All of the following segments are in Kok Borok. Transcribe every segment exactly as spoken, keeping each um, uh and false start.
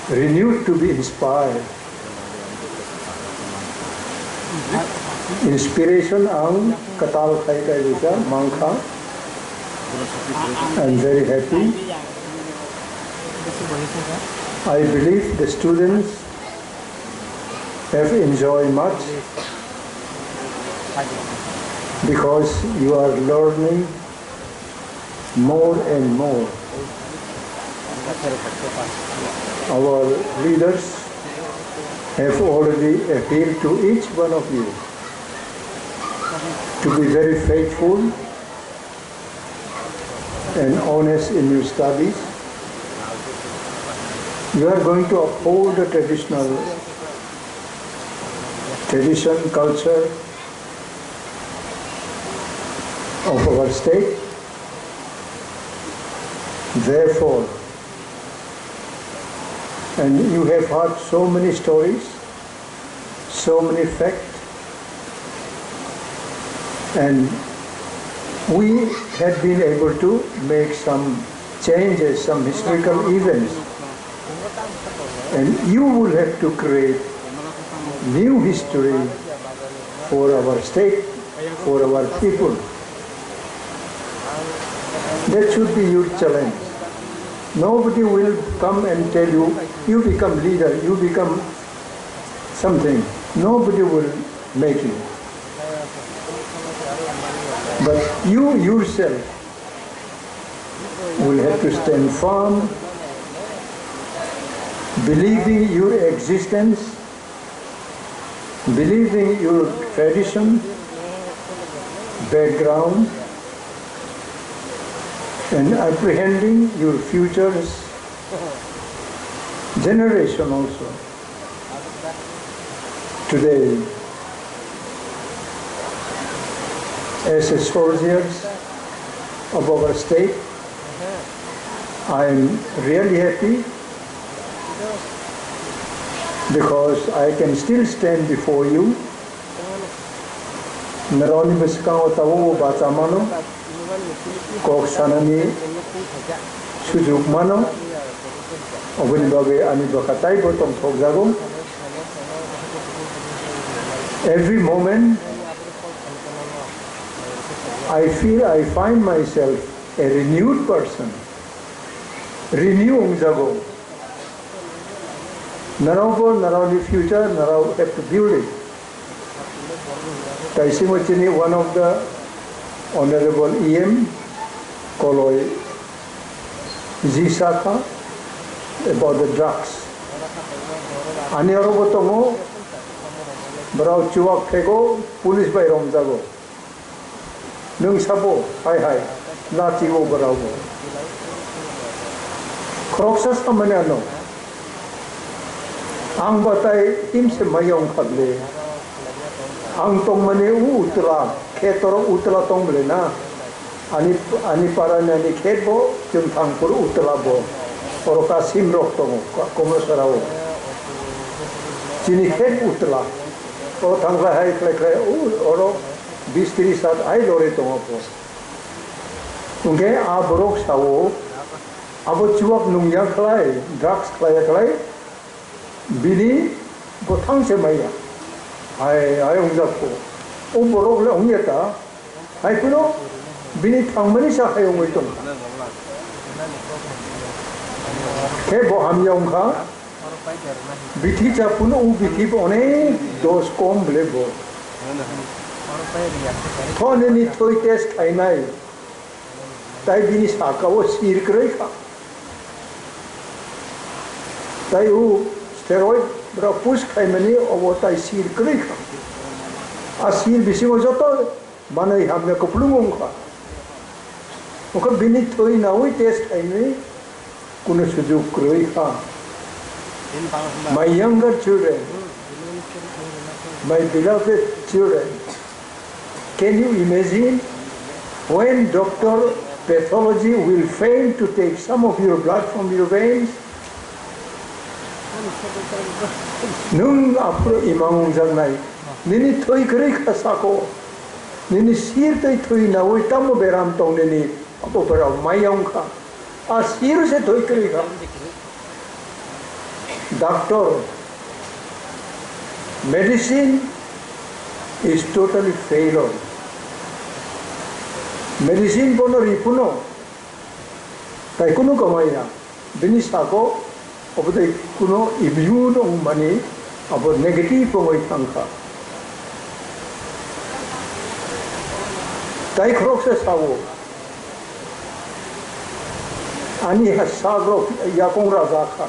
Renewed to be inspired. Inspiration ang kwtal khai kai bisa mangkha. I'm very happy. I believe the students have enjoyed much because you are learning more and more. Our leaders have already appealed to each one of you to be very faithful and honest in your studies. You are going to uphold the traditional tradition, culture of our state. Therefore, and you have heard so many stories, so many facts, and we have been able to make some changes, some historical events. And you will have to create new history for our state, for our people. That should be your challenge. Nobody will come and tell you, "You become leader, you become something." Nobody will make you. But you yourself will have to stand firm, believing your existence, believing your tradition, background, and apprehending your future's generation also. Today, as a soldiers of our state, I am really happy because I can still stand before you. Norokni bwskango tabukbo bacha mano, kok sanani sujuk mano, oboni bagwi ani bwkha taibo tongthokjago. Every moment I feel I find myself a renewed person. Renew wngjago. Norokbo norokni future norok have to build it. Taisingo chini one of the honorable E M Koloi ji sakha about the drugs. Ani orobo tongo, borok chuwak phego, police bai romjago. Nwng sabo, hai hai, nachi o borok bo. Khoroksa samani ano. Ang batai himse maya wngkha bwle. Ang tongmani u utla, khe torok utla tong bwle na. Ani, ani para ni ani khet bo, chwng thangphuru utla bo. Oro kasim rok tongo, ka-, Komosora o. Chini khet utla. O thangkhlai hai khlai khlai, u oro bis tris hat hai lore tongo bo. Hwnkhe a borok sao, abo chuwak nungya khlai, drugs khlaiya khlai, bini bwthang se maya. Hai, hai wngjak kho. O borok le wngya ta, hai phano bini thangmani sa hai wngwi tongkha. Khe bo hamya wngkha. Bithi cha phano o bithi bo onek dos kom bwle bo. Tho nini thwi test khainai. Tai bini saka o sir kwrwi kha. Tai o steroid rok push khaimani obo tai sir kwrwi kha. A sir bisingo joto manwi hamya kupulung wngkha. Wngkha bini thwi nawi test khaimani kuno sujuk kwrwi kha. My younger children, my beloved children, can you imagine when doctor pathology will fail to take some of your blood from your veins? Nwng aphuru imang wngjaknai, nini thwi kwrwi kha sako, nini sir tei thwi nawi tamo beram tong nini, abo borok maya wngkha. A sir se thwi kwrwi kha. Doctor, medicine is totally failure. Medicine bono ripuno, tai kunu kamaiya. Bini sako obo tei kuno immune wngmani abo negative wngwi thangkha. Tai khoroksa sao, ani ha sakrok yakung rajak kha.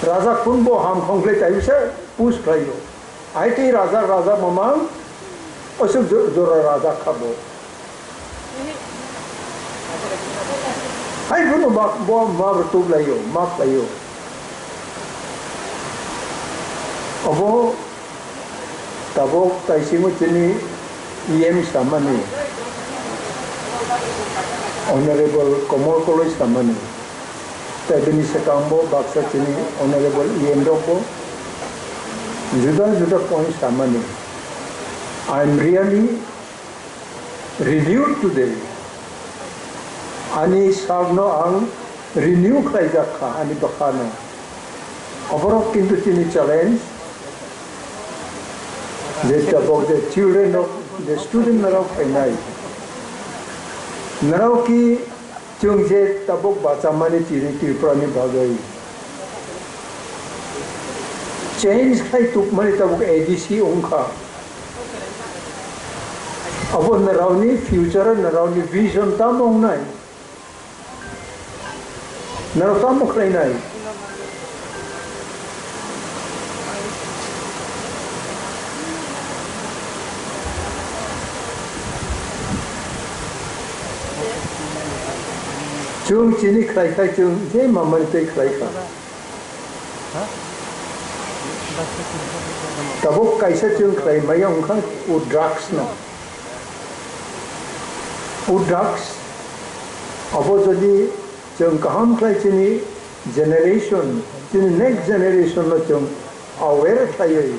Rajak kun bo ham khongkhlai tai bisa push khlaio. Ai tei rajak rajak mamang aswk jo-, jora rajak kha bo. Hai bono ma, bo ma rwtuk laio, ma khlaio. Obo tabuk taisingo chini E M samani, Honorable Komol Koloi samani. Tai bini swkangbo baksa chini Honorable E M rokbo juda juda point samani. I am really renewed today. Ani sakno ang renew khlaijak kha, ani bwkhano. Oborok kintu chini challenge, je tabuk je children rok, je student rok phainai. Narao ki chwng je tabuk bachamani chini Tripura ni bagwi change khai tukmani tabuk A D C wngkha. Abo naraoni future, naraoni vision tamo wngnai? Narao tamo khlainai? Chwng chini khlai khai chwng je mamani tei khlai kha. Tabuk kaisa chwng khlai maya wngkha o drugs no. O drugs abo jodi chwng kaham khlai chini generation, chini next generation no chwng aware khlaiwi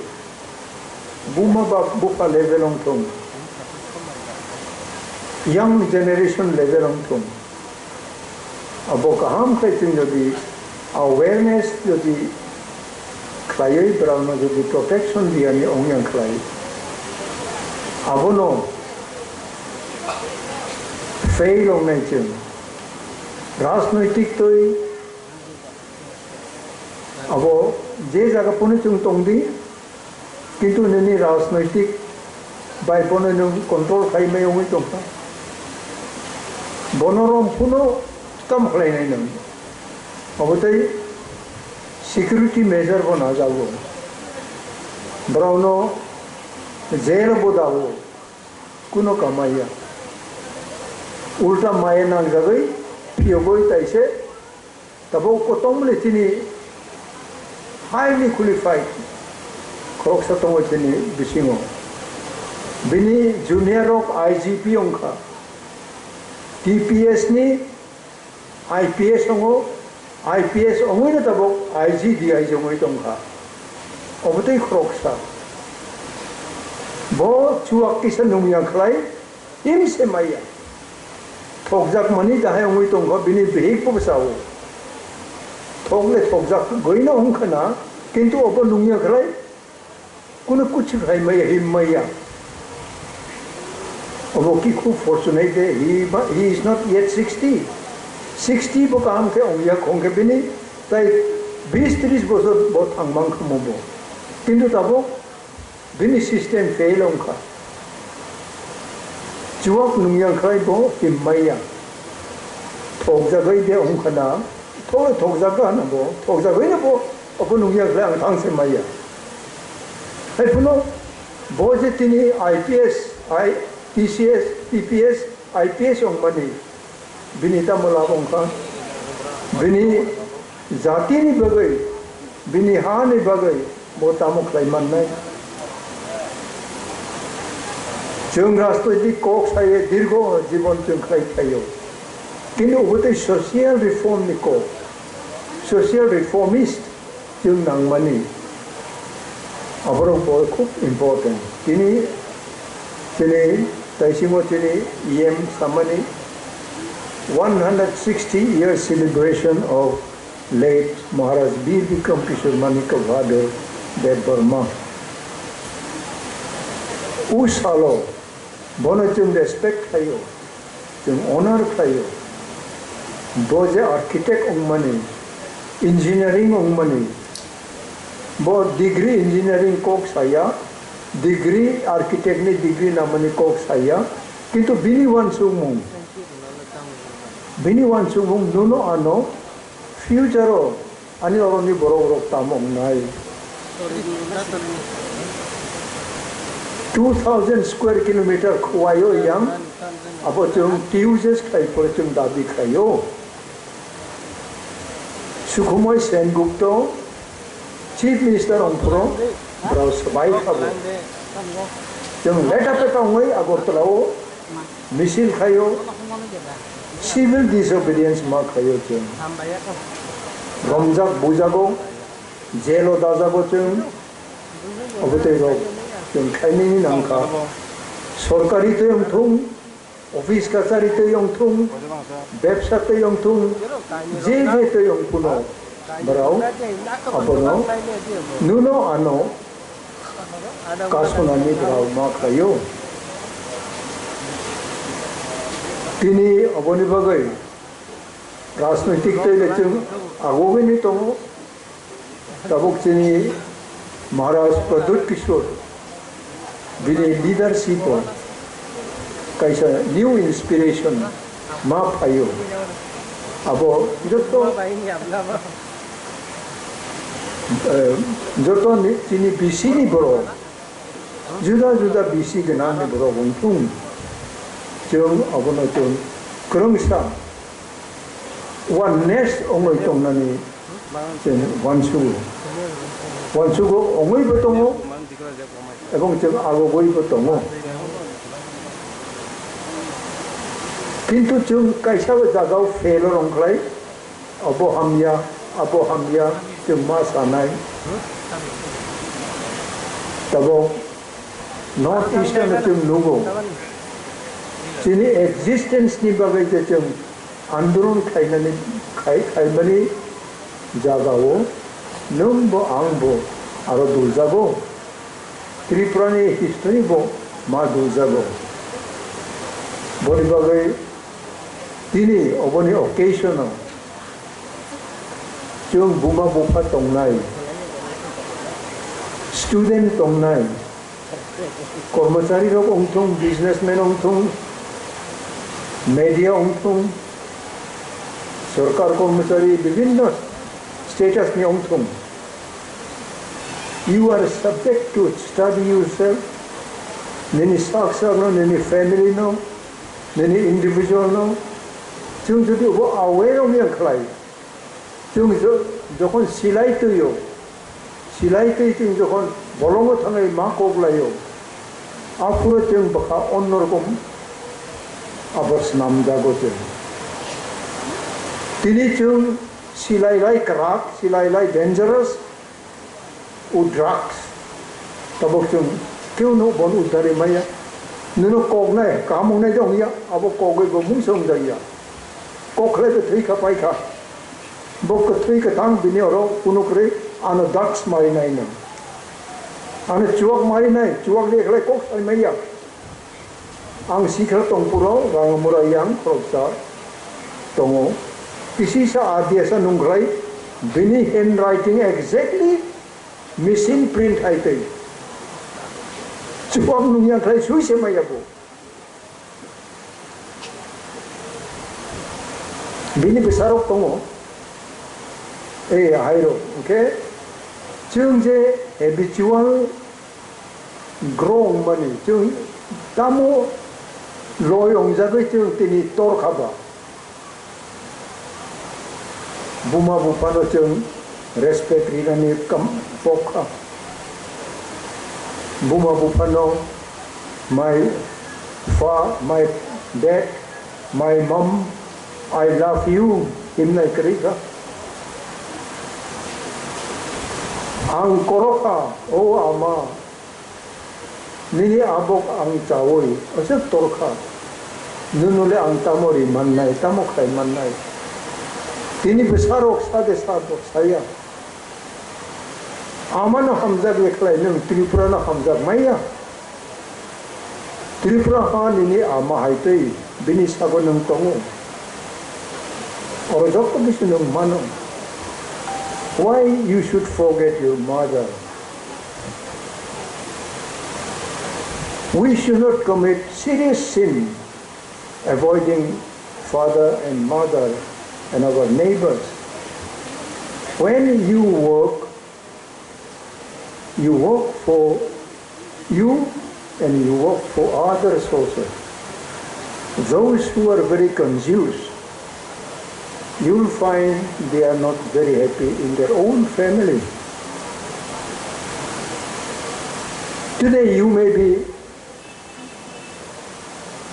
buma ba bupha level wngthung, young generation level wngthung. Abo kaham khe chwng jodi awareness jodi khlaiwi borokno jodi protection riyani ongya khlai, abono fail ongnai chwng. Rajnoitik twi abo je jaga phano chwng tongdi, kintu nini rajnoitik bai bono nwng control khai mai wngwi tongkha. Bono rom phano tamo khlainai nwng. Obo tei security measure bo najago. Borokno jail bo dago. Kuno kamaiya. Ulta maya nangjagwi phiyogwi taise. Tabuk kotom le chini highly qualified khoroksa tongo chini bisingo. Bini junior rok I G P wngkha. T P S ni I P S ongo, I P S ongwi no tabuk I G D I G wngwi tongkha. Obo tei khoroksa. Bo chuwak kisa nungya khlai, Him se maya. Thokjak mani dahai wngwi tongkha bini bihik bo bwsao. Thok le thokjak gwi no wngkha na, kintu obo nungya khlai, kunu kuchi khlai maya, him maya. Obo ki khub fortunate de, he, he is not yet sixty. Sixty bo kaham khe wngya, khong khe bini tai bis tris bosor bo thangmang kha mo bo. Kintu tabuk Bini system fail wngkha. Chuwak nungya khlai bo him maya. Thokjagwi de wngkha na, thok-, thokjagwi hana bo, thokjagwi no bo, obo nungya khlai ang thang se maya. Hai phano bo je tini I P S, I, T C S, T P S, I P S wngmani, bini tamo lab wngkha? Bini jatini bagwi, bini hani bagwi bo tamo khlai mannai? Chwng rajnoitik kok saye dirgo jibon chwng khlai khlaio. Kintu obo tei social reform ni kok, social reformist. Chwng nangmani, aborok bo khub important. Tini, chini, taisingo chini E M samani one hundred sixty year celebration of late Maharaj Bir Bikram Kishore Manikya Bahadur Debbarma. O salo bono chwng respect khlaio, chwng honor khlaio. Bo je architect wngmani, engineering wngmani, bo degree engineering kok saya, degree architect ni degree namani kok saya, kintu bini uansukmung, bini uansukmung nono ano future o ani oroni borok rok tamo wngnai. Two thousand square kilometer khuaio yang, abo chwng T U J S khai phuru chwng dabi khlaio. Sukhumoi Sengupta Chief Minister wngphuru brao swbai khabo. Chwng leta peta wngwi Agartala o misil khaio, civil disobedience ma khaio chwng. Romjak bujago, jail o dajago chwng. Obo tei rok chwng khainani nangkha. Sorkari tei wngthung, office kachari tei wngthung, bebsa tei wngthung, je je tei wngphuno, brao abono nuno ano kasonani brao ma khlaio. Tini oboni bagwi rajnoitik tei le chwng agogwini tongo. Tabuk chini Maharaj Pradyut Kishore bini leadership o kaisa new inspiration ma phaio. Abo joto, eh, joto ni, chini B C ni borok, juda juda B C gwnangni borok wngthung, chwng abono chwng kwrwngsa oneness wngwi tongnani chwng uansugo. Uansugo wngwibo tongo, ebong chwng agogwibo tongo. Kintu chwng kaisa jagao fail rwng khlai, abo hamya, abo hamya, chwng ma sanai. Tabuk North Eastern chwng nugo. Chini existence ni bagwi je chwng andolon khlainani, khai-, khaimani jagao nwngbo angbo aro duljago. Tripura ni history bo ma duljago. Boni bagwi tini oboni occasion o chwng buma bupha tongnai, student tongnai, kormochari rok wngthung, businessman wngthung, media wngthung, sorkar kormochari bibhinno status ni wngthung, you are subject to study yourself, nini sak sakno, nini family no, nini individual no, chwng jodi bo aware wngya khlai, chwng jo-, jokhon silai twi o, silai twi chwng jokhon bolongo thangwi ma kok lai o, aphuru chwng bwkha onno rokom abor snam jago chwng. Tini chwng silai lai kwrak, silai lai dangerous, o drugs. Tabuk chwng kewno bon uddari maya. Nino koknai, kaham wngnai de wngya, abo kogwi bo mungsa wngjakya. Kok khlai bo thwi kha pai kha. Bo kwthwi kwthang bini oro kunu kwrwi ano drugs marinai no. Ano chuwak marinai, chuwak de khlai kok sai maya. Ang sikha tongpuro Rangamura yang khoroksa tongo. Kisisa R D S a nungkhlai bini handwriting exactly machine print hai tei. Chuwak nungya khlai sui se maya bo. Bini bwsarok tongo. Ei, hairok. Hwnkhe chwng je habitual grow wngmani, chwng tamo loi wngjagwi chwng tini tor kha ba? Buma buphano chwng respect rinani kam-, pok kha. Buma buphano, "My fa-, my dad, my mom, I love you," himnai kwrwi kha. "Ang koro kha, o ama, nini abok ang chaui aswk tor kha. Nwnole ang tamo ri mannai, tamo khai mannai?" Tini bwsarok sa de sa bo saya. Amano hamjak ya khlai nwng Tripura no hamjak maya. Tripura ha nini ama hai twi bini sago nwng tongo. Oro joto kisi nwng mano. Why you should forget your mother? We should not commit serious sin avoiding father and mother and our neighbors. When you work, you work for you and you work for others also. Those who are very conscious, you'll find they are not very happy in their own family. Today you may be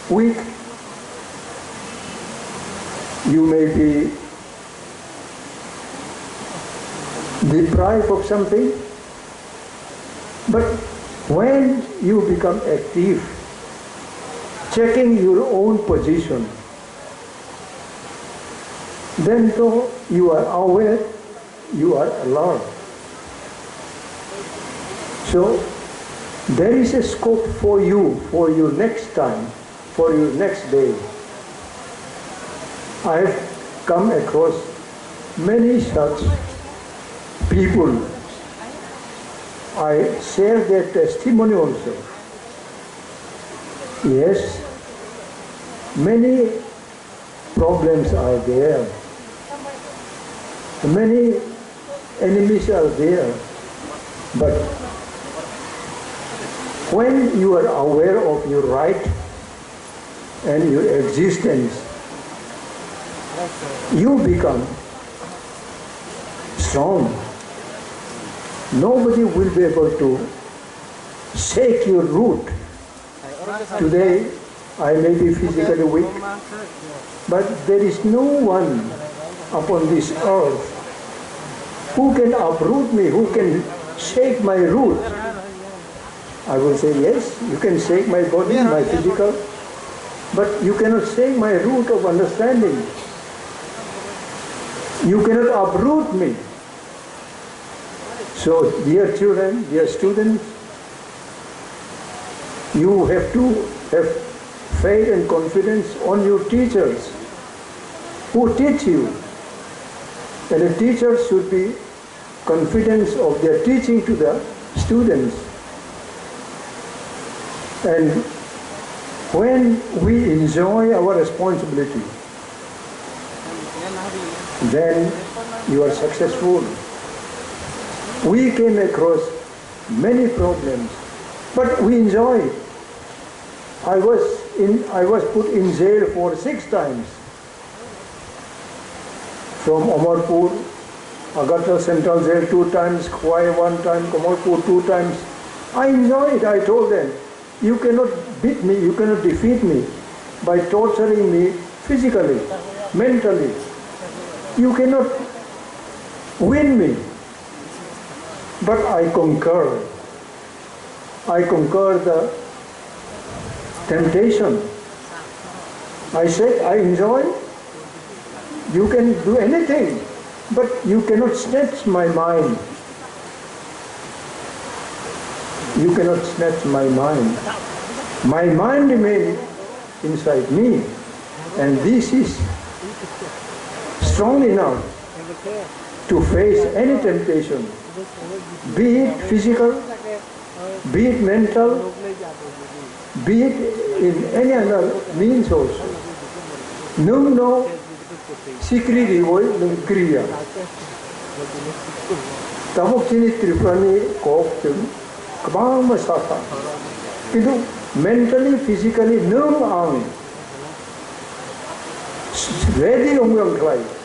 weak, you may be deprived of something, but when you become active, checking your own position, then though you are aware, you are alert. So there is a scope for you, for your next time, for your next day. I have come across many such people. I share their testimony also. Yes, many problems are there. Many enemies are there. But when you are aware of your right and your existence, you become strong. Nobody will be able to shake your root. Today, I may be physically weak, but there is no one upon this earth who can uproot me, who can shake my root. I will say, yes, you can shake my body, my physical, but you cannot shake my root of understanding. You cannot uproot me. So, dear children, dear students, you have to have faith and confidence on your teachers who teach you. And the teachers should be confidence of their teaching to the students. And when we enjoy our responsibility, then you are successful. We came across many problems, but we enjoy. I was in, I was put in jail for six times. From Amarpur, Agartala Central Jail two times, Khowai one time, Kamalpur two times. I enjoyed, I told them, you cannot beat me, you cannot defeat me by torturing me physically, mentally. You cannot win me. But I conquer. I conquer the temptation. I said, I enjoy. You can do anything, but you cannot snatch my mind. You cannot snatch my mind. My mind remains inside me, and this is strong enough to face any temptation, be it physical, be it mental, be it in any other means also. Nwng no sikri riwi nwng kriya. Tabuk chini Tripura ni kok chwng kwbangma sakha. Kintu mentally, physically nwng ang ready wng wng khlai.